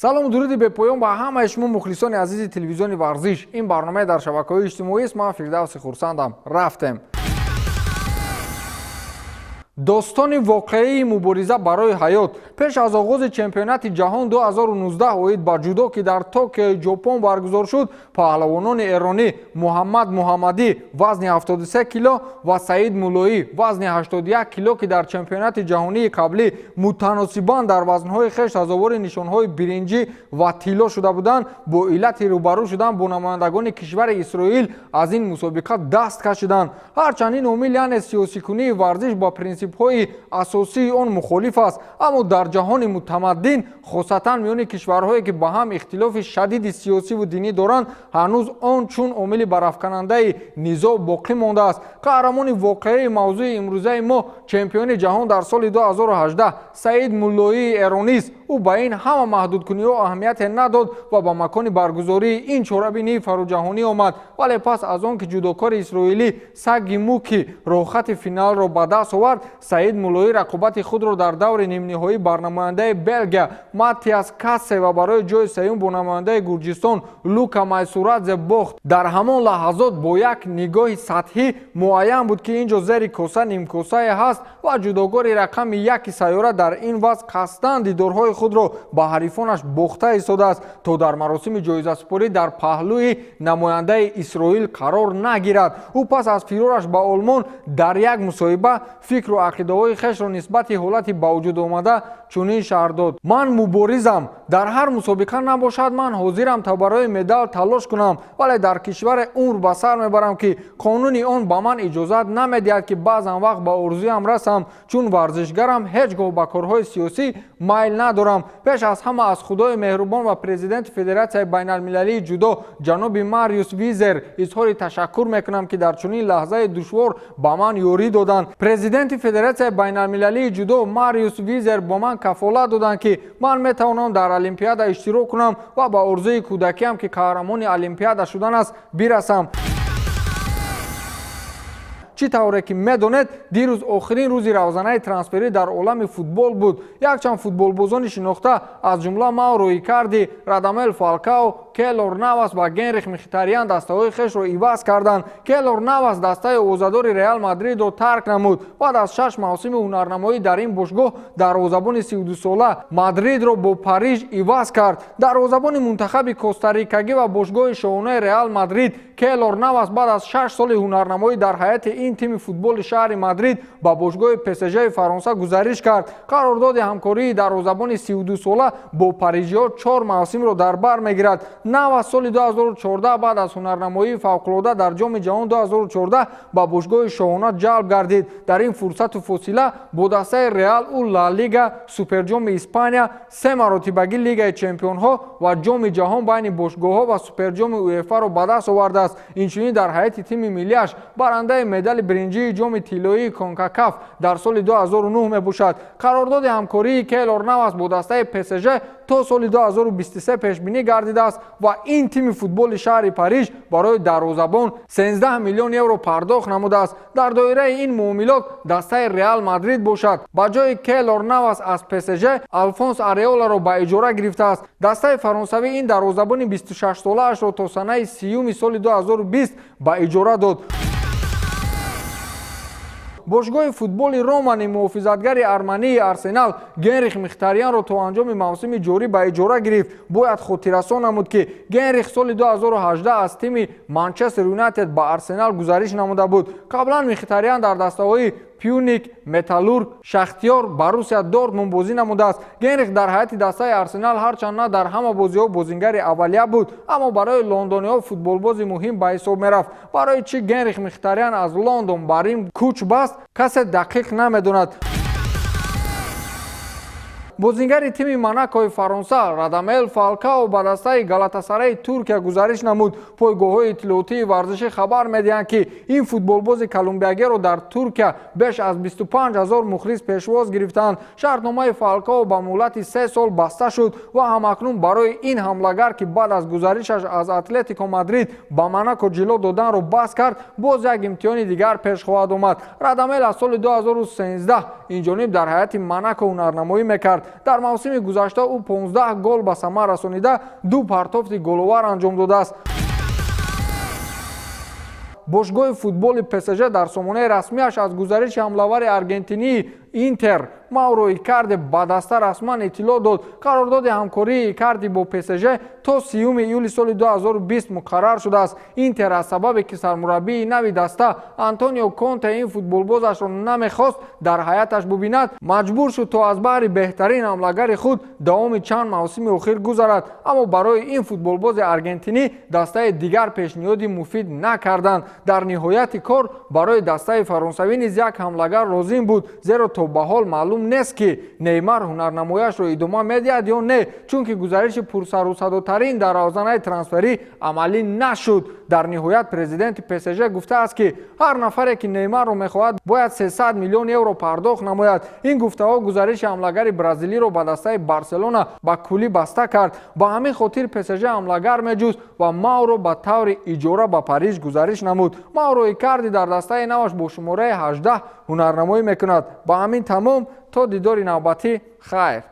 Салому дуруди бепоён ба ҳамаи шумо, мухлисони азизи телевизиони «Варзиш». Ин барномаи дар шабакаҳои иҷтимоист. Ман Фирдавси Хурсандам. Рафтем. Достони воқеии мубориза барои ҳаёт. Пеш аз оғози чемпионати ҷаҳон 2019 оид ба ҷудо, ки дар Токиои Ҷопон баргузор шуд, паҳлавонони эронӣ Муҳаммад Муҳаммадӣ, вазни 73 кило, ва Саид Муллоӣ, вазни 81 кило, ки дар чемпионати ҷаҳонии қаблӣ мутаносибан дар вазнҳои хеш сазовори нишонҳои биринҷӣ ва тилло шуда буданд, бо иллати рӯбарӯ шудан бо намояндагони кишвари Исроил аз ин мусобиқа даст кашиданд. Ҳарчанд ин омил, яъне сиёсикунии варзиш, ба принсипҳои асосии он мухолиф аст, аммо дар ҷаҳони мутамаддин, хосатан миёни кишварҳое, ки ба ҳам ихтилофи шадиди сиёсиву динӣ доранд, ҳанӯз он чун омили барафканандаи низоъ боқӣ мондааст. Қаҳрамони воқеии мавзӯи имрӯзаи мо чемпиони ҷаҳон дар соли 2018 Саид Муллоии эронист. Ӯ ба ин ҳама маҳдудкуниҳо аҳамияте надод ва ба макони баргузории ин чорабинии фароҷаҳонӣ омад. Вале пас аз он ки ҷудокори исроилӣ Саги Муки роҳхати финалро ба даст овард, Саид Муллоӣ рақобати худро дар даври нимниҳоӣ бар намояндаи Белгия Матиас Кассе ва барои ҷои сеюм бо намояндаи Гурҷистон Лука Майсурадзе бохт. Дар ҳамон лаҳазот бо як нигоҳи сатҳӣ муайян буд, ки ин ҷо зери коса нимкосае ҳаст ва ҷудогори рақами яки сайёра дар ин вазн қасдан дидорҳои худро ба ҳарифонаш бохта истодааст, то дар маросими ҷоизасупорӣ дар паҳлӯи намояндаи Исроил қарор нагирад. Ӯ пас аз фирораш ба Олмон дар як мусоҳиба фикру ақидаҳои хешро нисбати ҳолати ба вуҷуд омада чунин шарҳ дод: «Ман муборизам. Дар ҳар мусобиқа набошад, ман ҳозирам, то барои медал талош кунам, вале дар кишваре умр ба сар мебарам, ки қонуни он ба ман иҷозат намедиҳад, ки баъзан вақт ба орзуям расам. Чун варзишгарам, ҳеҷ гоҳ ба корҳои сиёсӣ майл надорам. Пеш аз ҳама аз Худои меҳрубон ва президенти Федератсияи байналмилалии ҷудо ҷаноби Мариус Визер изҳори ташаккур мекунам, ки дар чунин лаҳзаи душвор ба ман ёрӣ доданд. Президенти Федератсияи байналмилалии ҷудо Мариус Визер бо ман кафолат доданд, ки ман метавонам дар Олимпиада иштирок кунам ва ба орзуи кӯдакиам, ки қаҳрамони Олимпиада шудан аст, бирасам». Чӣ тавре ки медонед, дирӯз охирин рӯзи равзанаи трансферӣ дар олами футбол буд. Якчанд футболбозони шинохта, аз ҷумла Мауро Икарди, Радамел Фалкао, Келор Навас ва Генрих Мхитарян дастаҳои хешро иваз карданд. Келор Навас дастаи овозадори Реал Мадридро тарк намуд. Баъд аз 6 мавсими ҳунарнамоӣ дар ин бошгоҳ дарвозабони 32сола Мадридро бо Париж иваз кард. Дарвозабони мунтахаби костарикагӣ ва бошгоҳи шоҳонаи Реал Мадрид Келор Навас баъд аз 6 соли ҳунарнамоӣ дар ҳайати ин тими футболи шаҳри Мадрид ба бошгоҳи ПСЖи Фаронса гузариш кард. Қарордоди ҳамкории дарвозабони 32сола бо парижиҳо 4 мавсимро дар бар мегирад. Навас соли 2014 баъд аз ҳунарнамоии фавқулода дар Ҷоми ҷаҳон 2014 ба бошгоҳи шоҳона ҷалб гардид. Дар ин фурсату фосила бо дастаи Реал ӯ Ла Лига, Суперҷоми Испания, се маротибагӣ Лигаи чемпионҳо ва Ҷоми ҷаҳон байни бошгоҳҳо ва Суперҷоми УЕФАро ба даст овардааст. Инчунин дар ҳайати тими миллиаш барандаи медали биринҷии Ҷоми тиллоии Конкакаф дар соли 2009 мебошад. Қарордоди ҳамкории Келор Навас бо дастаи ПСЖ то соли 2023 пешбинӣ гардидааст ва ин тими футболи шаҳри Париж барои дарвозабон 13 миллион евро пардохт намудааст. Дар доираи ин муомилот дастаи Реал Мадрид бошад, ба ҷои Келор Навас аз ПСЖ Алфонс Ареоларо ба иҷора гирифтааст. Дастаи фаронсавӣ ин дарвозабони 26солаашро то санаи 30-юми соли 2020 ба иҷора дод. Бошгоҳи футболи Романи муҳофизатгари армании Арсенал Генрих Мхитарянро то анҷоми мавсими ҷорӣ ба иҷора гирифт. Бояд хотиррасон намуд, ки Генрих соли 2018 аз тими Манчестер Юнайтед ба Арсенал гузариш намуда буд. Қаблан Мхитарян дар дастаҳои Пюник, Металлург, Шахтиёр, Боруссия Дортмунд бозӣ намудааст. Генрих дар ҳайати дастаи Арсенал ҳарчанд на дар ҳама бозиҳо бозингари аввалия буд, аммо барои лондониҳо футболбози муҳим ба ҳисоб мерафт. Барои чӣ Генрих Мхитарян аз Лондон ба Рим кӯч баст, касе дақиқ намедонад. Бозингари тими Монакои Фаронса Радамел Фалкао ба дастаи Галатасараи Туркия гузариш намуд. Пойгоҳҳои иттилоотии варзишӣ хабар медиҳанд, ки ин футболбози колумбиягиро дар Туркия беш аз 25 ҳазор мухлис пешвоз гирифтаанд. Шартномаи Фалкао ба муҳлати 3 сол баста шуд ва ҳамакнун барои ин ҳамлагар, ки баъд аз гузаришаш аз Атлетико Мадрид ба Монако ҷило доданро бас кард, боз як имтиҳони дигар пеш хоҳад омад. Радамел аз соли 2013 инҷониб дар ҳайати Монако ҳунарнамоӣ мекард. Дар мавсими гузашта ӯ 15 гол ба самар расонида, ду партофти головар анҷом додааст. Бошгоҳи футболи ПСЖ дар сомонаи расмиаш аз гузариши ҳамлавари аргентинии Интер Мауро Икарди ба даста расман иттилоъ дод. Қарордоди ҳамкории Икарди бо ПСЖ то 30 июли соли 2020 муқаррар шудааст. Интер аз сабабе ки сармураббии нави даста Антонио Конте ин футболбозашро намехост дар ҳайаташ бубинад, маҷбур шуд то аз баҳри беҳтарин ҳамлагари худ давоми чанд мавсими охир гузарад. Аммо барои ин футболбози аргентинӣ дастаи дигар пешниҳоди муфид накарданд. Дар ниҳояти кор барои дастаи фаронсавӣ низ як ҳамлагар лозим буд, зеро то ба ҳол маълум нест, ки Неймар ҳунарнамояшро идома медиҳад ё не, чунки гузариши пурсарусадотарин дар равзанаи трансферӣ амалӣ нашуд. Дар ниҳоят президенти ПСЖ гуфтааст, ки ҳар нафаре ки Неймарро мехоҳад, бояд 300 миллион евро пардохт намояд. Ин гуфтаҳо гузариши ҳамлагари бразилиро ба дастаи Барселона ба куллӣ баста кард. Ба ҳамин хотир ПСЖ ҳамлагар меҷуст ва Мауро ба таври иҷора ба Париж гузариш намуд. Мауро Икарди дар дастаи наваш бо шумораи 18 ҳунарнамоӣ мекунад. Ба ҳамин тамом, то дидори навбатӣ, хайр.